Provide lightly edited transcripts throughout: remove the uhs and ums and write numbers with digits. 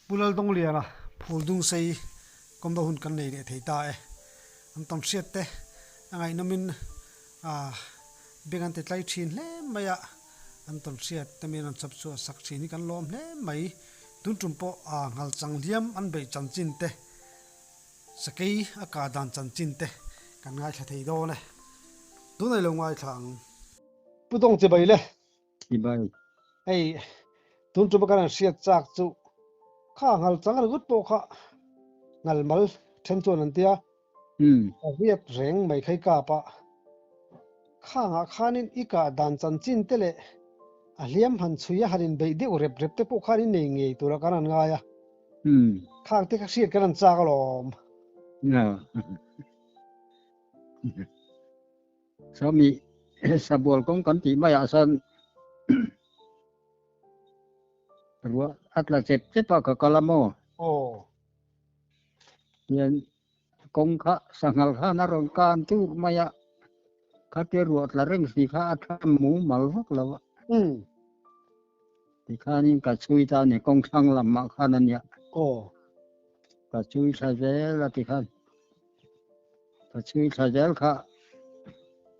Pu Laldawngliana Phuldung sei kawmna hun kan nei leh thei ta e. An tam hriat te a ngaihnawmin beng an ti tlai thin hle mai a, an tawn hriat te min rawn chhawp chhuah sak thin hi kan lawm hle mai. Tun tum pawh nghal chang hliam an beih chanchin te, sakei a kah dan chanchin te kan ngaithla thei dawn e. Tunah i lo ngaithla ang. Pu Dawng chibai le. Chibai. Hei tun tum a kan han hriat chak chu kha nghal chang ringawt pawh kha nghal mal then chuan an tia. A riat reng mai kha i kap a. Khangah khanin i kah dan chanchin te leh a hliam han chhui a han inbeih deuh rep rep te pawh khan i nei ngei tura kan han ngai a. Khang te kha hriat kan han chak alawm. Sawmi sabual kawng kan tih maiah sawn ruah a tla chep chep a ka kal a maw? Aw. Hian kawng kha sanghal khan a rawn kan tur mai a, khatia ruah tla reng si kha a tha mumal vak lo a. Tikhanin ka chhui ta a ni, kawng thlang lamah khan a nia. Aw. Ka chhui thla zel a tikhan. Ka chhui thla zel kha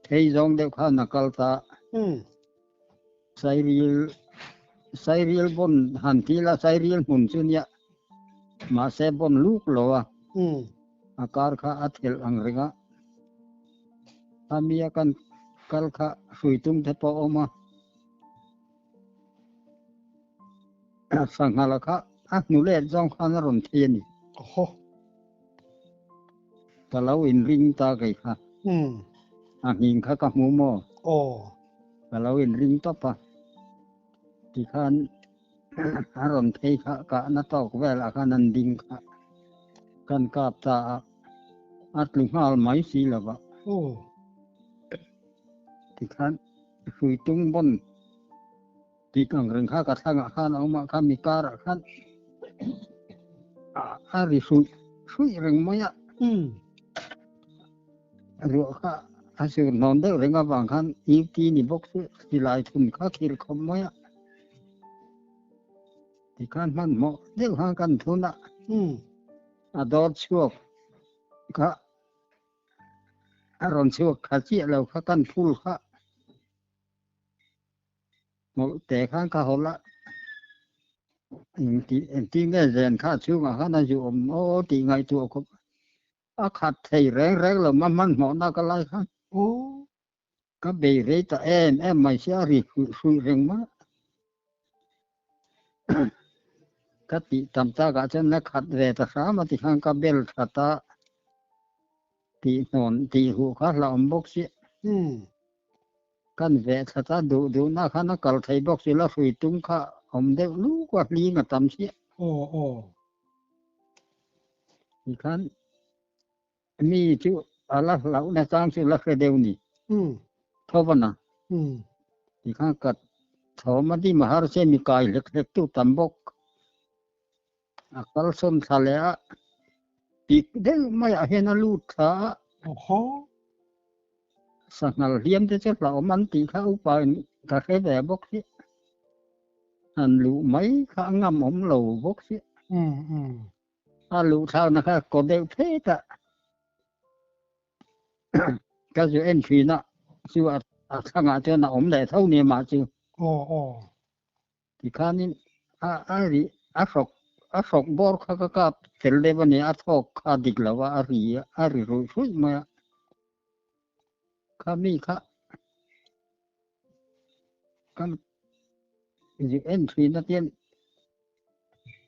thei zawng deuh khan a kal ta. Sairil Sairil bon han ti la Sairil hmun chu nia mahse bon luk lo a. A kar kha a thelh ang reng a. Amia kan kal kha hrui tum te pawh a awm a. Sanghala kha a hnu let zawng khan a rawn thei a ni. Awhaw. Ka lo inring ta kei kha. A hming kha ka hmu maw? Aw. Ka lo inring tawp a. Tikhan a rawn phei kha kahna tawk velah khan an ding kha. Kan kap ta a, a tlu nghal mai si lo va. Aw. Tikhan hrui tung bawn tih ang reng kha ka thlangah khan a awm a, khami karah khan a ri hruih hruih reng mai a. Ruah kha a sur hnawn deuh reng avang khan UT ni bawk chu silai thun kha khir khawp mai a. Tikhan hmanhmawh deuh khan kan thun a, a dawr chhuak kha A rawn chhuak tha chiah lo kha kan phul kha hmawlh te khan ka hawlh a, engti engtin nge zen kha chhungah khan a zu awm aw tih ngaihtuah khawp a khat thei reng reng lo ma hmanhmawhna ka lai khan. Ka bei rei ta em em mai sia a ri hruih hruih reng mai a. Ka tih tam takah chuan la khat ve ta hram a tikhan ka bel that a, tih hnawn tih huh kha hlauhawm bawk si. Kan veh that a, duh duhna khan a kal thei bawk si la hrui tum kha awm deuh luk a hling a tam si. Aw aw. Tikhan Mi chu a la hlauhna chang chu la hre deuh ni. Thaw a. Tikhan ka thawm a dim a har che mi kai hlek hlek tu tam bawk. A kalsawn thla leh a, pik deuh maiah hian a lut thla a. Sanghal hliam te chu hlauhawm an tih kha upa in ka hre ve bawk si. Han luh mai kha a ngam awm lo bawk si. A luh thlakna kha kaw deuh phet a, ka zu en thin a, chu a thlangah chuan a awm leh tho nia mah chu. Aw aw. Tikhanin a a ri a hrawk a hrawk bawr kha ka kap fel deuh a nia, a thawk kha a dik lo a, a ri a ri ruih ruih mai a. Kha mi kha ka zu en thin a tian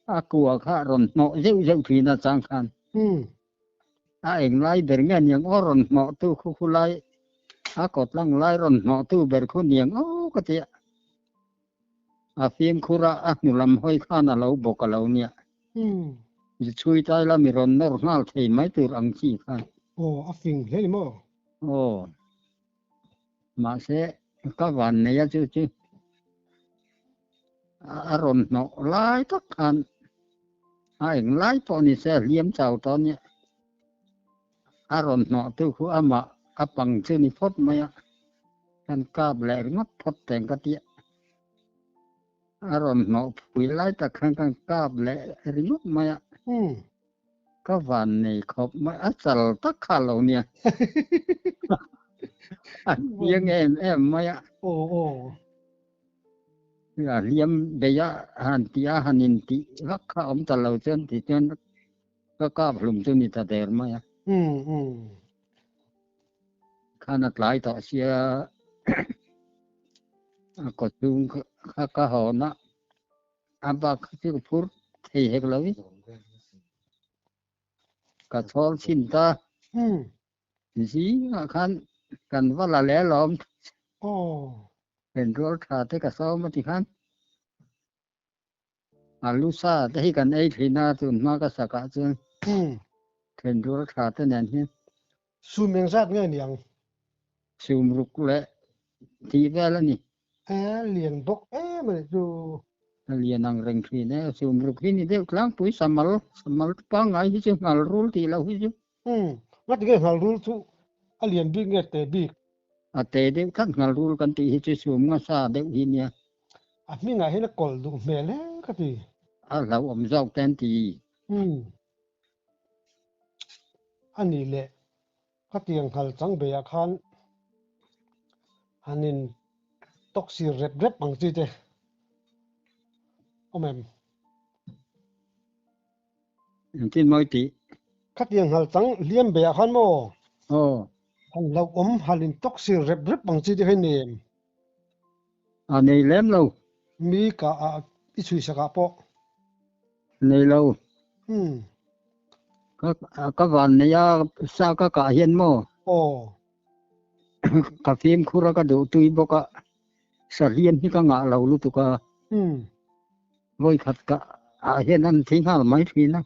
A kua kha a rawn hnawh zeuh zeuh thin a chang khan. A eng lai ber nge niang aw rawn hnawh tu khu khu lai a kawtlang lai rawn hnawh tu ber khu niang aw ka ti a. A fimkhur a a hnu lam hawi khan a lo bawk a lo nia. Zu chhui tai la mi rawn nawr nghal thei mai tur ang chi khan. Aw a fing hle ni maw? Aw. Mahse ka van nei a chu chu a rawn hnawh lai tak khan a eng lai pawh ni se a hliam chau tawh nia. A rawn hnawh tu khu amah a pang chu ni phawt mai a, kan kap leh ringawt phawt teng ka tia. A rawn hnawh pui lai tak khan kan kap leh ringawt mai a. Ka van nei khawp mai, a chal tak kha lo nia. A hliang em em mai a. A hliam bei a han tih a, han intih vak kha awm ta lo chuan ti chuan ka kap hlum chu ni ta der mai a. Khan a tlai tawh sia a kaw chung kha ka hawn a, a bak kha chu ka phur thei hek lo i. Ka chhawl chhin ta. Zingah khan kan va la leh alawm. Petrol tha te ka sawm a ti khan. A lu sa te hi kan ei thin a, tun hma ka sak ah chuan thenrual tha te nen hian. Sum eng zat nge niang? Sum ruk leh tih vel a ni. A lian bawk em a nih chu. A lian ang reng thin e, sum ruk hi ni deuh tlangpui samal, samal pangngai hi chu nghal rul tih loh hi chu. Umm, ngati nge nghal rul chu a lian bik nge te bik? A te deuh tlat nghal rul kan tih hi chu sum nga sa deuh hi nia. A hmingah hian a kawlh duh hmel hle ka ti. A hlauhawm zawk te an ti. Umm. A nih leh ka tiang nghal chang beiah khan han in tawk sir rep rep ang chi te awm em? Engtin mawi tih? Khatiang nghal chang hliam beiah khan maw? Aw. Han hlauhawm han in tawk sir rep rep ang chi te kha i nei em? A nei lem lo. Mi ka a i chhui sak ah pawh. Nei lo. Umm. Ka ka van nei a sa ka kah hian maw? Aw. Ka fimkhur a ka duh tui bawk a, sa hliam hi ka ngah lo lutuk a. Umm. Vawi khat ka ah hian an thi nghal mai thin a.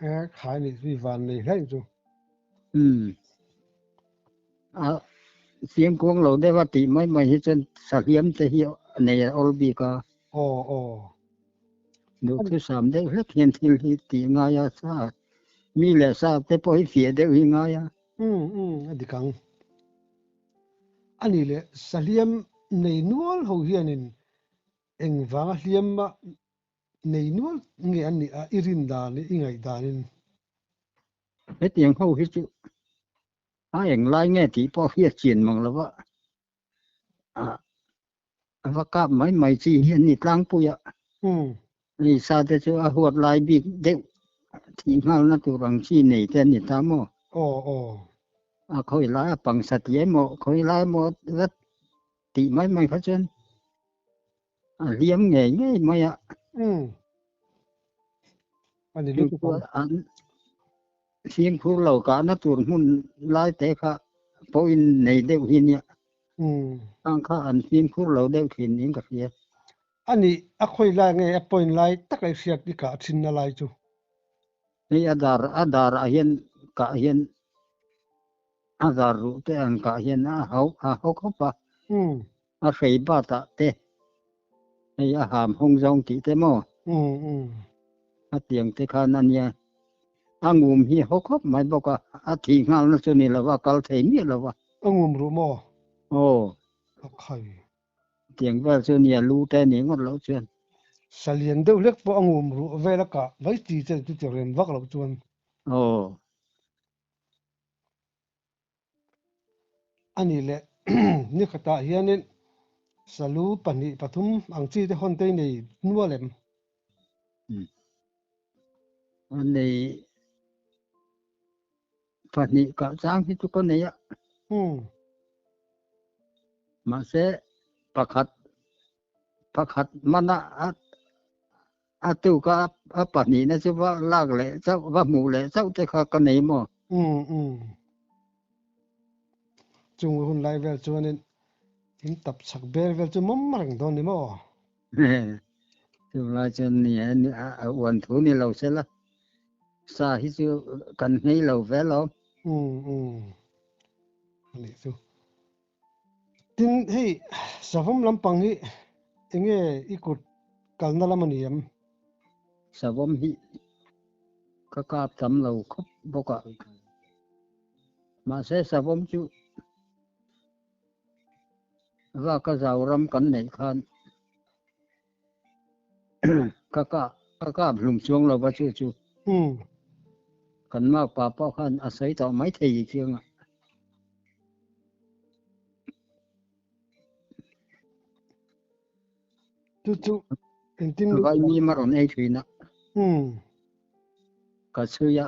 E khai nih chu i van nei hlaih chu. Umm. A chiangkuang lo deuh a tih mai mai hi chuan sahliam te hi nei a awl bik a. Aw aw. Duhthusam deuh hlek hian thil hi tih ngai a sa mi leh sa te pawh hi fiah deuh hi ngai a. Umm umm a dik ang. A nih leh sahliam nei nual ho hianin Engvanga hliam nei nual nge an nih a, i rin dan i ngaih danin? Hetiang ho hi chu a englai nge tih pawh hriat chian mang lo va, a va kap mai mai chi hi an ni tlangpui a. Hei sa te chu a huat lai bik deuh thih nghalna tur ang chi nei te an ni ta maw? Aw aw. A khawi lai a pangsa tih emaw khawi lai emaw zet tih mai mai kha chuan a hliam ngei ngei mai a. Umm. A ni lutuk ang. An fimkhur lo kahna tur hmun lai te kha pawhin nei deuh hi nia. Umm. Ang kha an fimkhur lo deuh thin niin ka hria. A nih, a khawi lai nge a point lai tak a i hriat i kah thinna lai chu? Hei a dar a dar ah hian kah hian A zar ruh te ang kah hian a hau a haw khawp a, a hrei bat ah te hei a ham hawng zawng tih te maw a tiang te khan a nia. A ngum hi haw khawp mai bawk a, a thih nghal na chu ni lo a, kal thei miah lo a. A ngum ruh maw? Aw. A khai. Tiang vel chu nia lu te ni ngawt loh chuan. Salian deuh hlek pawh a ngum ruh vel a kah vai chi che chu ti rem vak loh chuan. Aw. A nih leh ni khatah hianin salu pahnih pathum ang chi te hawn te i nei nual em? A nei pahnih kah chang hi chu ka nei a. Mahse pakhat pakhat mana a A tuka a pahnihna chu va lak leh chauh, va hmuh leh chauh te kha ka nei maw? Umm umm. Chung hun lai vel chuanin in tap chak ber vel chu mawm reng dawn ni maw? Chung lai chuan ni a uan thu ni lo se la, sa hi chu kan nghei lo ve lo. Umm umm. A nih chu. Tin, hei savawm lampang hi enge i kut kalna lam a ni em? Savawm hi ka kap tam lo khawp bawk a, mahse savawm chu vaka zau ram kan neih khan. Ka kap ka kap hlum chuang lo va chu chu. Kan makpa pawh khan a sawi tawh mai thei i chiang a. Chu chu engtin Vaimim a rawn ei thin a. Ka chhui a.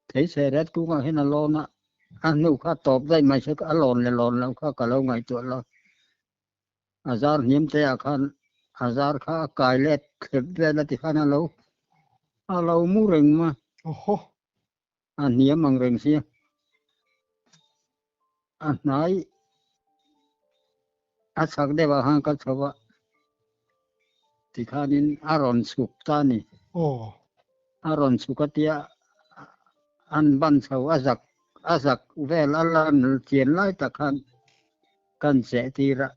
Theichhe ret kungah hian a lawn a, a hnu kha tawp daih mai se a lawn leh lawn loh kha ka lo ngaihtuah lo. A zar hniam te ah khan a zar kha a kai let thlep vel a ti khan a lo a lo mu reng ma. Awhaw. A hniam ang reng sia. A hnai a chhak deuh ah khan ka chho a tikhanin a rawn chhuk ta a ni. Aw. A rawn chhuk a tia an ban chho a zak a zak vel a lan chian lai tak khan kan cheh tir a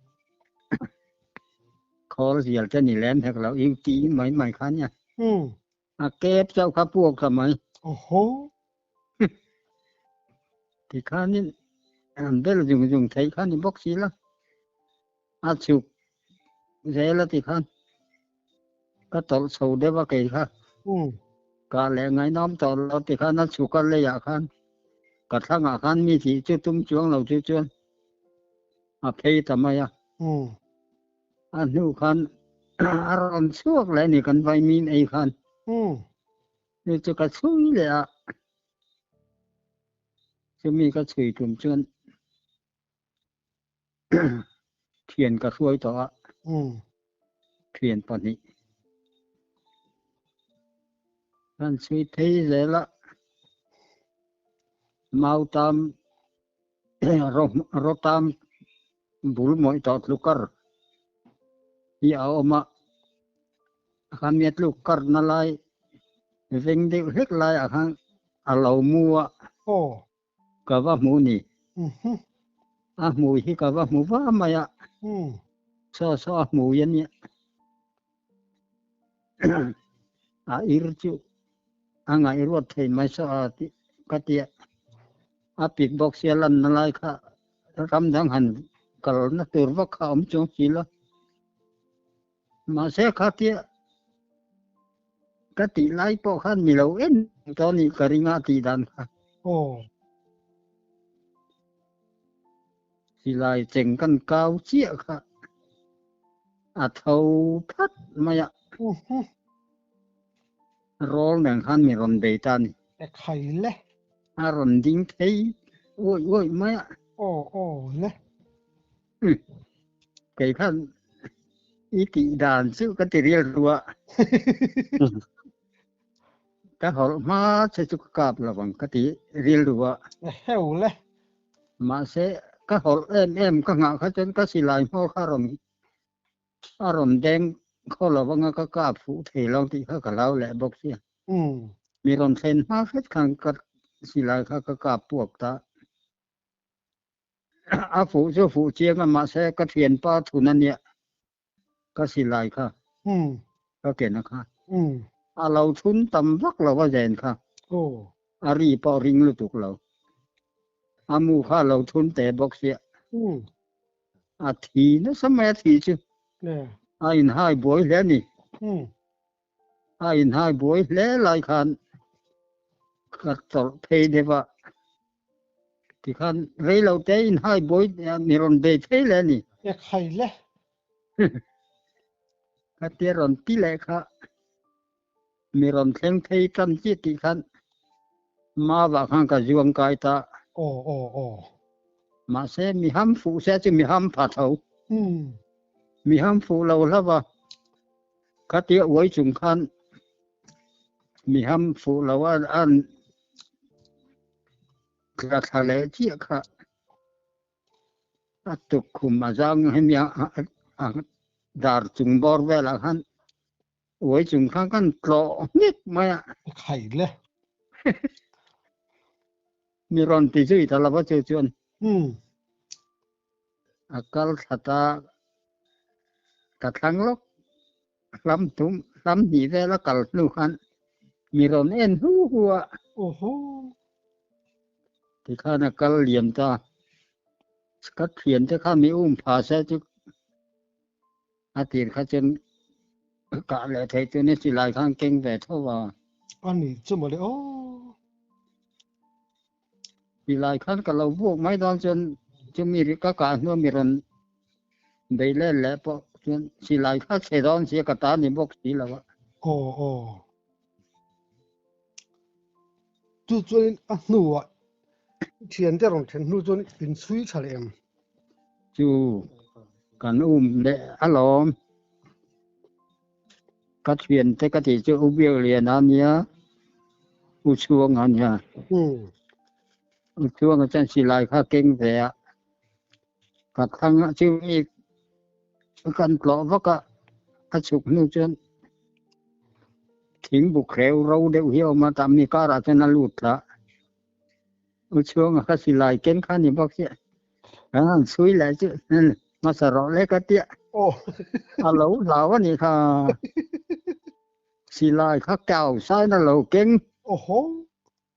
khawl zial te ni lem hek lo i ti mai mai kha nia. A kep chauh kha puak ta mai. Awhaw. Tikhanin an bel zung zung theih kha ni bawk si la. A chhuk zel a tikhan ka tawlh chho deuh a kei kha. Kah leh ngaihnawm tawh lo tikhan a chhuk a leiah khan ka thlangah khan mi tih chu tum chuang lo chu chuan a phei ta mai a. A hnu khan a rawn chhuak leh a ni kan vaimim ei khan. Chu chu ka chhui leh a, chumi ka chhui tum chuan thian ka hruai tawh a, thian pahnih kan chhui phei zel a, Mautam Rawtam bul mawih tawh tlukar hi a awm a, khami a tluk karna lai veng deuh hlek laiah khan a lo mu a, ka va hmu ni. A hmui hi ka va hmu va mai a, saw saw a hmui a nia. A ir chu a ngaihruat thei mai saw a tih ka tia. A pik bawk sia lanna lai kha ram dang han kalna tur vak kha a awm chuang si lo. Mahse khatia ka tih lai pawh khan mi lo en tawh a nih ka ring a tih dan kha. Aw. Silai cheng kan kau chiah kha a tho phat mai a. Rawl nen khan mi rawn bei ta a ni. E khai le. A rawn ding thei uaih uaih mai a. Aw aw le. Kei khan i tih dan chu ka ti rial ru a. Ka hawlh hma che chu ka kap lo ang ka ti rial ru a. E heu le. Mahse ka hawlh em em ka nghah kha chuan ka silai hmawr kha rawn a rawn deng khaw lo anga ka kap fuh thei lo tih kha ka hlau leh bawk sia. Mi rawn thlen hma hret khan ka silai kha ka kap puak ta. A fuh chu fuh chiang a mahse ka thianpa thun a nia ka silai kha ka ken a kha. A lo thun tam vak lo a zen kha. A ri pawh ring lutuk lo. A mu kha a lo thun teh bawk sia. A thi nasa mai a thi chu. A inhai buai hle a ni. A inhai buai hle lai khan ka tawrh phei deuh a. Tikhan rei lo te inhai buai mi rawn bei phei leh a ni. E khai le. Khatia rawn ti leh kha mi rawn thleng phei tan chiah tih khan mavah khan ka zuang kai ta. Aw aw aw. Mahse mi ham fuh se chu mi ham pha tho. Mi ham fuh lo hlauh a. Khatia uai chung khan mi ham fuh lo a an tla thla leh chiah kha a tukkhum a zang hemi a dar chung bawr velah khan uai chung khan kan tlawh nghek mai a. Khai le. Mi rawn ti zui ta lova chu chuan a kal thla ta ka thlang lawk hlam thum hlam hnih vel a kal hnu khan mi rawn en hu hu a. Awhaw. Tikhan a kal liam ta. Ka thiante kha mi um pha se chu a tir kha chuan. Kah leh theih chu ni silai khan keng ve tho a. A ni chu mawle aw. Silai khan ka lo vuak mai dawn chuan chumi ri ka kah hnu mi rawn bei let leh pawh chuan silai kha chhe dawn sia ka ta ni bawk si lo a. Aw aw. Chu chuanin a hnuah i thiante rawn then hnu chuan inchhui tha leh em? Chu kan um leh alawm. Ka thiante ka tih chu U Biakliana a nia, U Chhuanga a nia. U Chhuanga chuan silai kha a keng ve a, ka thlang a chu mi kan tlawh vak a, a chhuk hnu chuan thing buk hreu ro deuh hi a awm a, tah mi karah chuan a lut thla. U Chhuanga kha silai ken kha ni bawk chiah. Kan han chhui leh chu hmasa rawh le ka tia. A lo hlau a nih kha. Silai kha kau sain a lo keng.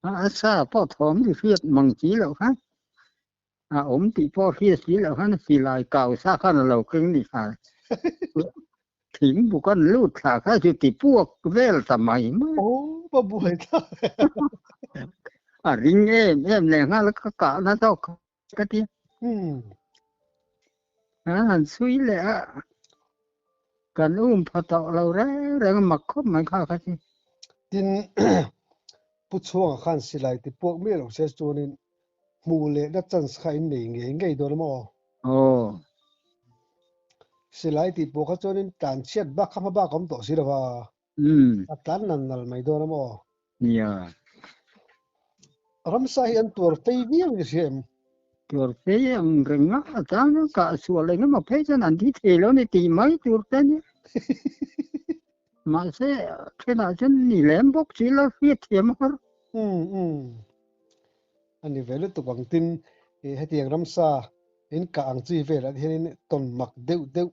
A sa pawh thawm ri hriat mang si loh kha. A awm tih pawh hriat si loh khan silai kau sa khan a lo keng ni kha. Thing buk an lut thla kha chu ti puak vel ta mai mai. Aw va buai ta. A ring em em leh nghal ka kah na zawk ka ti. A han chhui leh a kan um pha tawh lo reng reng a mak khawp mai kha kha chu. Tin Pu Chhuanga khan silai ti puak miah lo se chuanin hmuh leh na chance kha in nei ngei ngei dawn a maw? Aw. Silai tih pawh kha chuanin tlan chhiat bak kha hma bak a awm tawh si lo va. A tlan nal nal mai dawn a maw? Nia. Ramsa hi an tuar fei viau ni hria em? Tuar fei ang reng a, a chang a kah sual eng emaw phei chuan an thi thei lo ni tih mai tur te nia. Mahse thenah chuan ni lem bawk si lo hriat thiam a har. Umm umm. A ni ve lutuk ang tin ih hetiang ramsa in kah ang chi velah te hianin tawn mak deuh deuh,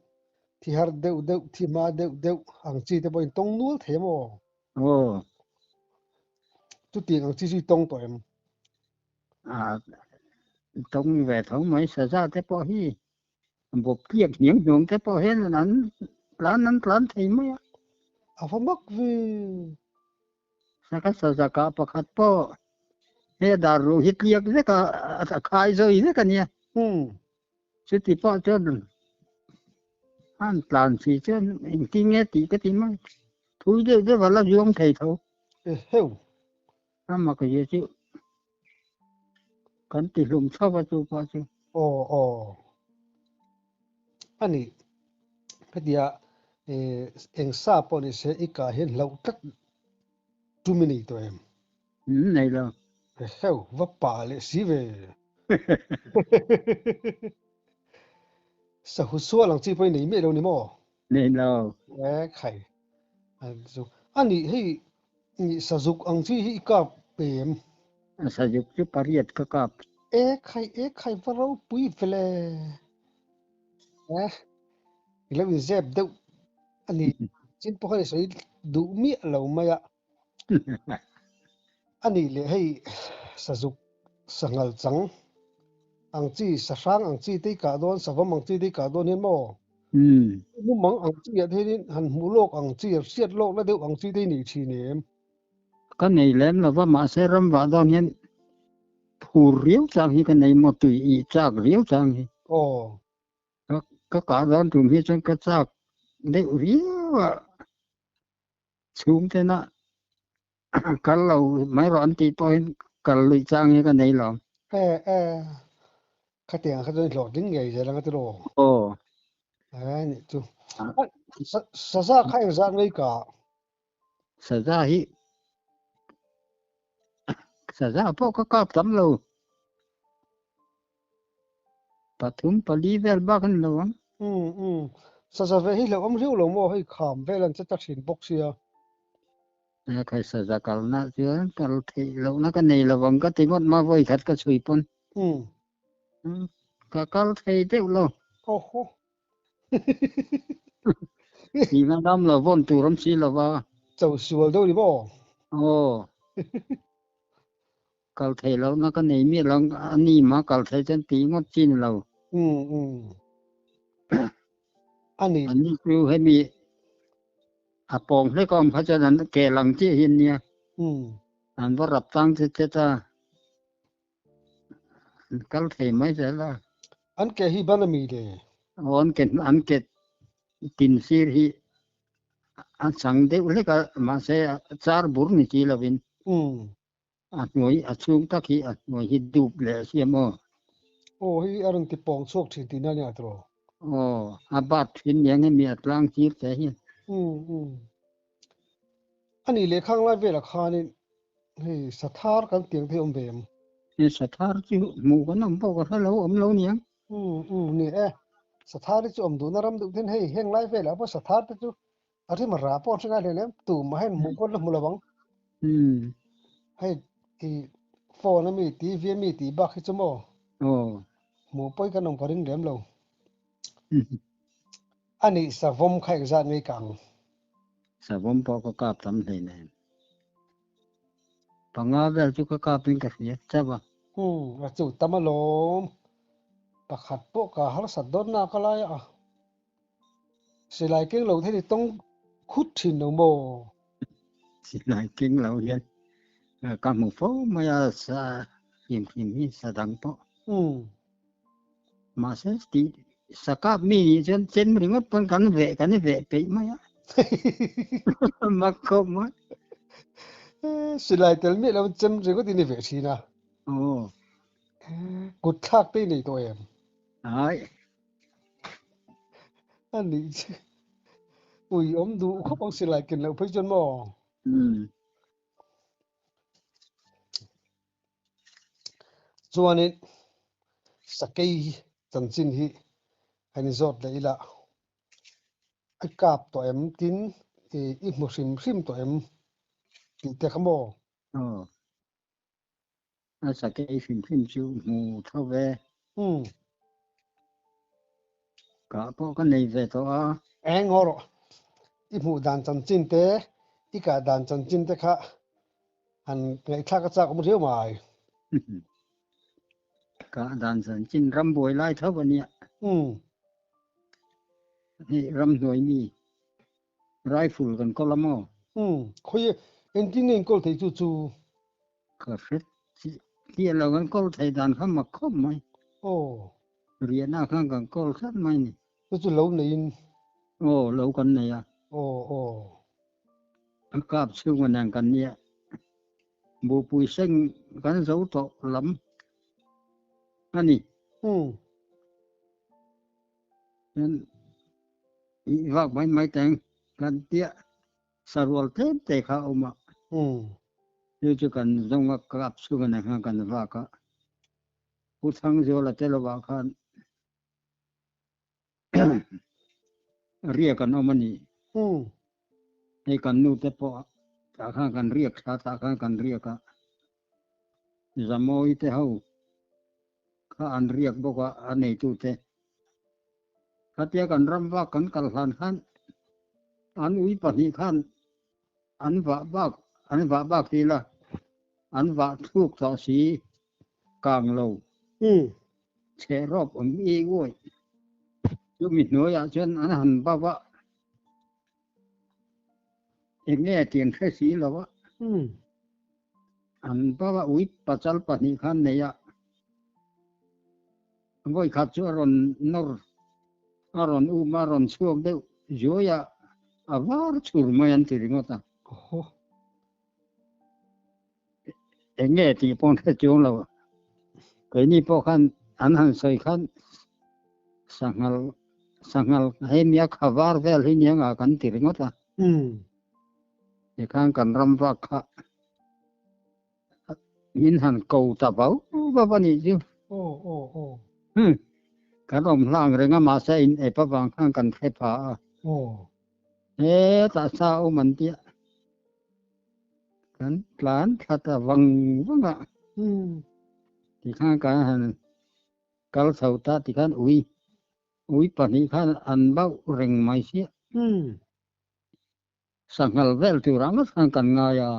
thi har deuh deuh, thi hma deuh deuh ang chi te pawhin tawng nual thei em aw? Aw. Chutiang ang chi chu i tawng tawh em? Ah, tawng ve tho mai saza te pawh hi bawp tliak hniang hnuang te pawh hian an tlan an tlan thei mai a. A va mak ve. Saka sazaka pakhat pawh he dar ruh hi tliak vek a, a khai zawi vek a nia. Chuti pawh chuan an tlan si chuan engtin nge tih ka ti mai. Thui deuh deuh a la zuang thei tho. Eheu. A mak zia chu kan ti hlum chho a chu pawh chu. Aw aw. A ni. Hetia eng sa pawh ni se i kah hian hlauh tlat tum i nei tawh em? Nei lo. Eheu, va pa leh si ve. Sahu sual ang chi pawh i nei miah lo ni maw? Nei lo. E khai. A nih hei sazuk ang chi hi i kap em? Sazuk chu pariat ka kap. E khai e khai va ropui vele. E i lo inzep deuh a ni. Chin pawh khan i sawi duh miah lo mai a. A nih leh hei sazuk sanghal chang ang chi sahrang ang chi te i kah dawn savawm ang chi te i kah dawn hian maw? Mumang ang chi ah te hian han hmuh lawk ang chi hriat lawk la deuh ang chi te i nei thin em? Ka nei lem lo va mahse ram vah dawn hian phur riau chang hi ka nei maw tui ih chak riau chang hi. Aw. Ka kah dawn tum hi chuan ka chak deuh riau a. Chhungtena kal lo mai rawh an tih pawhin kal luih chang hi ka nei lo. E e, khatiang kha chuan hlawhtling ngei zel ang a ti rawh. Aw. E nih chu. Saza kha engzat ngei ka? Saza hi saza pawh ka kap tam lo. Pathum pali vel bak a ni lo ang. Umm umm. Saza ve hi hlauhawm riau lo maw hei kham vel an che ta thin bawk sia. He khai saza kalna chuan kal theih lohna ka nei lo ang ka ti ngawt ma vawi khat ka chhui pawn. Umm. Ka kal thei deuh lo. Awhaw. Nihna dam lo vawn tur awm si lo va. Cho sual deuh ni maw? Aw. Kal thei lo na ka nei miah lo a ni ma kal thei chuan tih ngawt chi ni lo. Umm umm. A ni. An ni chu hemi. A pawng hlek a awm kha chuan an ke lang chiah hi an nia. An va rap tlang chet chet a, an kal thei mai zel a. An ke hi ban a mi le? Aw an ke an ke tin sir hi a chang deuh hlek a, mahse char bur ni si lovin. A hnuai a chhung tak hi a hnuai hi dup leh a siam aw. Aw hei a rawn ti pawng chhuak thin tihna nia tiraw? Aw a bat thin nia nge mi a tlang tir te hian. Umm umm. A nih leh khang lai velah khanin hei sathar kan tiang te hi awm ve em? Hei sathar chu hmuh kan awm pawh ka hre lo awm lo niang. Umm umm ni e. Sathar hi chu awm duhna ram deuh ten hei heng lai velah pawh sathar te chu A rim a rah pawh a hre ngai hle lem, tumah hian hmuh pawh la hmu lo ang. Hei i phone a mi TV a mi tih bak hi chu maw hmuh pawi kan awm ka ring lem lo. A nih savawm kha engzat nge i kah ang? Savawm pawh ka kap tam hlei nen. Panga vel chu ka kap in ka hria chauh a. A chu tam alawm. Pakhat pawh ka harsat dawn nak a lai a. Silai keng lo thei tawng khut thin lo maw? Silai keng lo hian ka hmu fo mai a, sa hrim hrim hi sa dang pawh. Mahse tih sa kap mi nih chuan chem ringawt pawn kan veh kan i veh peih mai a. Mak khawp mai. Silai tel miah lo chem ringawt in i veh thin a. Aw. Kut thlak te i nei tawh em? Ai. A nih chu. Ui awm duh khawp ang silai ken loh phei chuan maw? Chuanin sakei hi chanchin hi a ni zawt leh ila i kap tawh em tin i hmu hrim hrim tawh em tih te kha maw? Aw. A sakei hrim hrim chu hmu tho ve. Kah pawh ka nei ve tawh a. Eng haw rawh. I hmuh dan chanchin te, i kah dan chanchin te kha han ngaihthlak a chak awm riau mai. Kah dan chanchin ram buai lai tho a nia. Hei ramhnuai mi rifle kan kawl a maw? Khawi engtin nge in kawl thei chu chu? Ka hre chiah lo kan kawl thei dan kha mak khawp mai. Aw. Riahna khan kan kawl tlat mai ni. Chu chu lo neiin. Aw lo kan nei a. Aw aw. A kap chhunga nen kan nia. Buhpui seng kan zo tawh lam a ni. Chuan i vak mai mai teng kan tia sarual tlem te kha a awm a. Chu chu kan zawng a kap chhunga nen khan kan vak a. Pu Thangzuala te lovah khan riak an awm a ni. Hei kan nu te pawh tah khan kan riak thla tah khan kan riak a. Zamawi te ho kha an riak bawk a, a neitu te. Khatia kan ram vak kan kal hlan khan an ui pahnih khan an vah bak an vah bak ti la an vah thluk tawh si kang lo chhe rawp awm i uai chumi hnuaiah chuan an han bauh a eng nge tih an hre si lo a an bauh a ui pachal pahnih khan nei a vawi khat chu a rawn nawr a rawn um a rawn chhuak deuh zuai a a var chhur mai an ti ringawt a. Eng nge tih pawh an hre chuang lo. Keini pawh khan an han sawi khan sanghal sanghal hei nia kha var vel hi nia nga kan ti ringawt a. Tikhan kan ram vak kha min han ko ta vau vau a nih chu. Kan awm hlang reng a mahse in ep avang khan kan hre pha a. Hetah sa awm an tia. Kan tlan thla ta vang vang a. Tikhan kan han kal chho ta tikhan ui ui pahnih khan an bauh reng mai sia. Sanghal vel tur ang khan kan ngai a.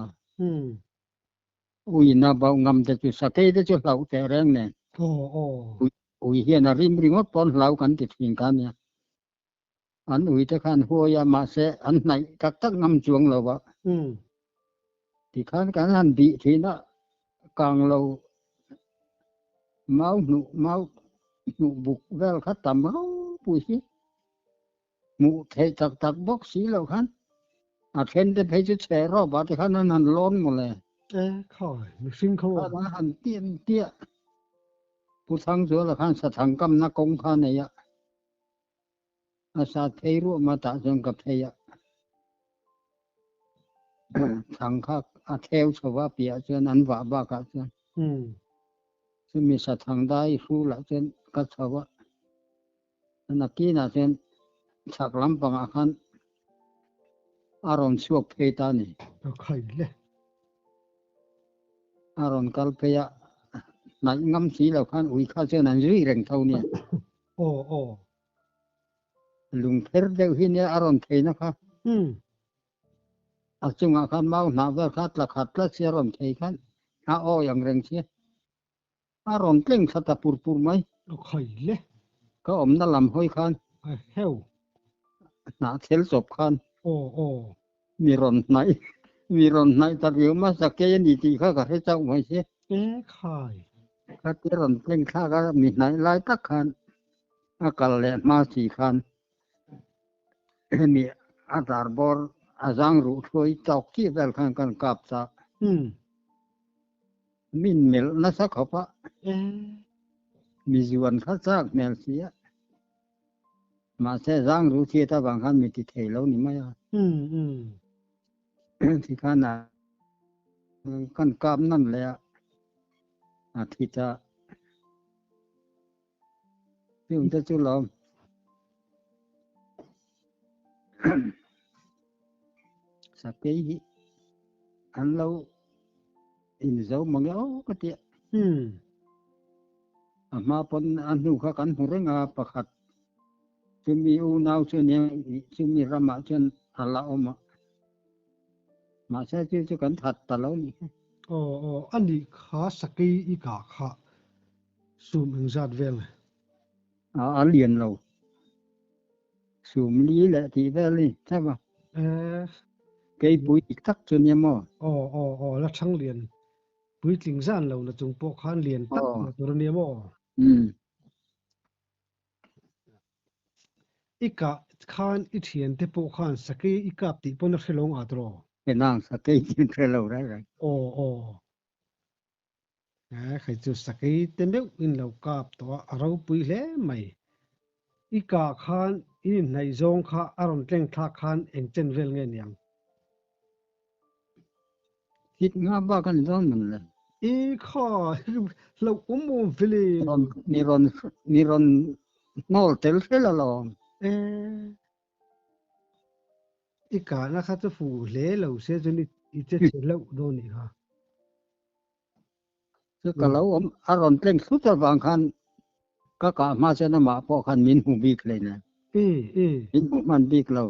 Ui na bauh ngam te chu sakei te chu hlauh teh reng nen. Ui hian a rim ringawt pawn hlau kan ti thin kha nia. An uite khan huai a, mahse an hnaih tak tak ngam chuang lo a. Tikhan kan han bih thin a, kang lo mau hnuh mau hnuh buk vel kha tam ropui hi hmuh theih tak tak bawk si lo khan a then te phei chu chhe rawp ah te khan an han lawn mawle. E khai, mihring kho a. Khan an han tiam tiah Pu Thangzuala khan sathang kamna kawng kha a nei a. A sat phei ruah ma tah chuan ka phei a, thang kha a theu chho a piah chuan an vah bakah chuan chumi sathang dai hrulah chuan ka chho a, nakinah chuan chhak lampangah khan a rawn chhuak phei ta a ni. Ka khai le. A rawn kal phei a, hnaih ngam si lo khan ui kha chuan an zui reng tho nia. Aw aw. Lungpher deuh hi nia a rawn theihna kha. A chungah khan mau hnah vel kha tla khat tlat si a rawn thei khan a awi ang reng si. A rawn tleng thla ta pur pur mai. A khai le. Ka awmna lam hawi khan. A heu. Hnah thel chawp khan. Aw aw. Mi rawn hnaih mi rawn hnaih ta riau hmasa kei a ni tih kha ka hre chauh mai si. E khai. Khatia rawn tleng thlak a mi hnaih lai tak khan a kal leh hma si khan hemi a dar bawr a zang ruh hruai tawk chiah vel khan kan kap ta. Min melh nasa khawp a. Mi zuan kha chak hmel si a. Mahse zang ru chhiat avang khan mi ti thei lo ni mai a. Tikhan a kan kap nan leh a, a thi ta. Chung te chu lawm. Sakei hi an lo inzo mange aw ka ti a. A hma pawn a hnu kha kan hmu reng a, pakhat chumi unau chu nia chumi ramah chuan a la awm a, mahse chu chu kan that ta lo ni. Aw aw a nih kha sakei i kah kha sum engzat vel nge? A a lian lo. Sum li leh tih vel ni thlap a. Eh. Keipui dik tak chu nia maw? Aw aw aw la chhang lian Puitling zan lo na chung pawh khan lian tak hmuh tur a nia maw? I kah khan i thiante pawh khan sakei i kap tih pawn a hre lo ngah tawh. Enang sakei tih an hre lo reng reng. Aw aw. Eh khai chu sakei te meuh in lo kap tawh a, a ropui hle mai. I kah khan in inhnaih zawng kha a rawn tleng thlak khan eng chen vel nge niang? Hit nga bak a ni dawn man le. I kha hlauh awm awm vele. Mi rawn mi rawn hnawl tel hrel alawm. E i kahna kha chu fuh hle lo se chuan i che chhe hlauh dawn nih kha. Chu ka lo awm a rawn tleng thut avang khan ka kah hma chuan amah pawh khan min hmu bik hleinem. Min hmu hman bik lo.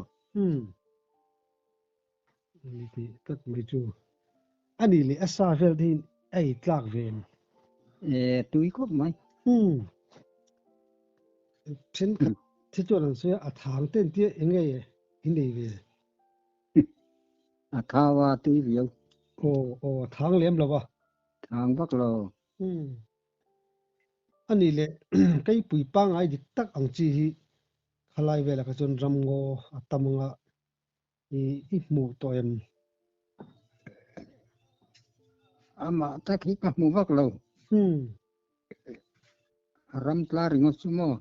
Ni tih tak mai chu a nih leh a sa vel te hi a ei tlak ve em? E tui khawp mai. Umm thenkhat te chuan an sawi a, a thang te an tia eng nge in ei ve? A thau a tui viau. Aw aw a thang lem lo a. Thang vak lo. Umm a nih leh keipui pangngai dik tak ang chi hi khalai velah kha chuan ramngaw a tam anga I i hmuh tawh em? Amah tak hi ka hmu vak lo. A ram tla ringawt chu maw?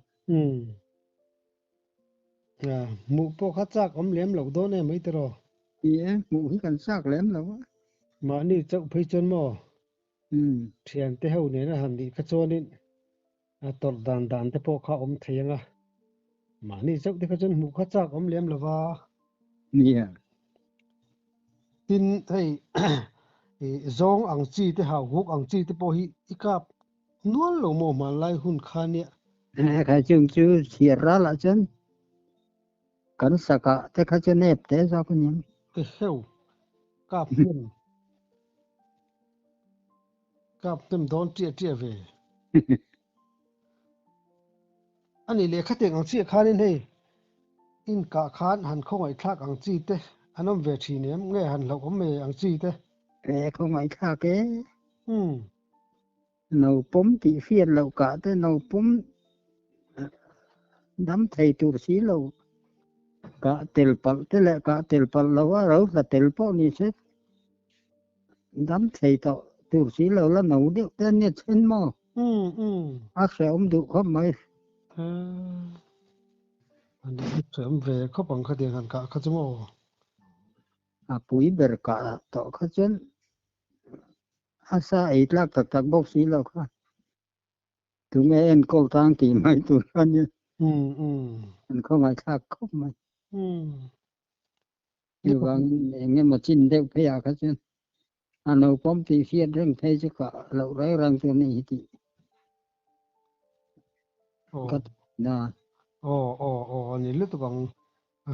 A, hmuh pawh kha chak awm lem loh dawn em mai tiraw? Ni e, hmuh hi kan chak lem lo a. Mahni chauh phei chuan maw? Thiante ho nena han nih kha chuanin A tawrh dan dan te pawh kha awm thei ang a, mahni chauh te kha chuan hmuh kha chak awm lem lova. Nia. Tin, hei i zawng ang chi te hau huk ang chi te pawh hi i kap nual lo maw hmanlai hun kha nia. Kha chung chu chhiar ralah chuan kan sakah te kha chu nep te zawk a niang. Eheu, kap hnem. Kap hnem dawn ṭiah ṭiah ve. A nih lehkha teng ang chiah khanin hei Inkah khan han khawngaihthlak ang chi te an awm ve thin em? Nge han hlauh awm mai ang chi te? E khawngaihthlak e. Umm. No pawm tih hriat loh kah te no pawm dam thei tur si lo kah tel palh te leh kah tel palh lo a ro hla tel pawh ni se dam thei tawh tur si lo la no deuh te ania then maw? Umm umm. A hrehawm duh khawp mai. An hrehawm ve khawp ang khatiang han kah kha chu maw? A pui ber kah tawh kha chuan a sa ei tlak tak tak bawk si lo kha. Tunge enkawl tang tih mai tur kha nia. An khawngaihthlak khawp mai. Chuvangin eng emaw chin deuh phei ah kha chuan a naupawm tih hriat reng phei chu ka loh reng reng chu a ni hi tih ka ti na. Aw aw aw a ni lutuk ang.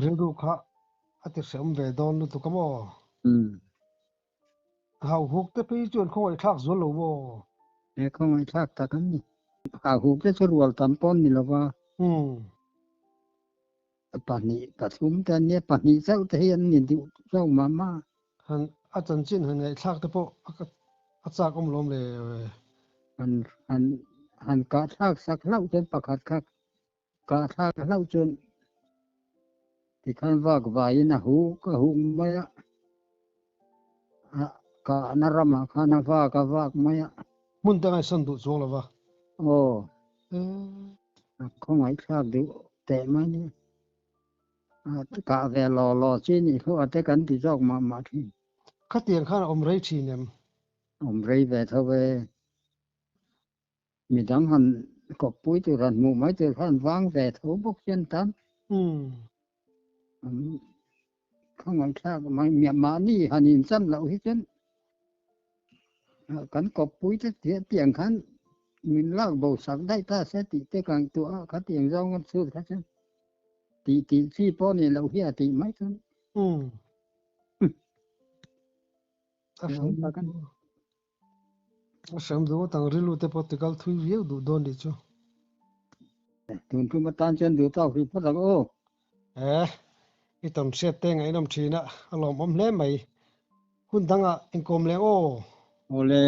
Rilru kha a ti hreawm ve dawn lutuk a maw? Hauhuk te phei chuan khawngaihthlak zual lo maw? He khawngaihthlak tak an ni. Hauhuk te chu rual tam pawn ni lova. Pahnih pathum te an nia, pahnih chauh te hi an ni duh zawk mah mah. Han a chanchin han ngaihthlak te pawh a chak awm lawm le. Han han han kahthlak sak hlauh chuan pakhat kha kahthlak hlauh chuan tikhan vak vaiin a huk a huk mai a, a kahna ramah khan a vak a vak mai a. Hmun te ngaihsan duh chuang lo va. Aw. A khawngaihthlak duh teh mai ni. A kah ve law law chi nih hluah te kan ti zawk mah mah thin. Khatiang khan a awm rei thin em? Awm rei ve tho e. Midang han kawppui tur han hmuh mai tur khan vang ve tho bawk hian tan. Khawngaihthlak mai mahni han inchan loh hi chuan kan kawppui te tiang khan min lak bo sak daih ta se tih te ka ngaihtuah a, khatiang zawng a chhut kha chuan tih tih chi pawh ni loh hi a tih mai chuan. A hriat A hram duh ngawt ang rilru te pawh tikal thui viau duh dawn nih chu. Tun tum atan chuan duh tawk hrih phawt ang aw. Eh, i tam hriat te ngaihnawm thin a, a lawmawm hle mai. Hun dangah inkawm leh aw. Awle.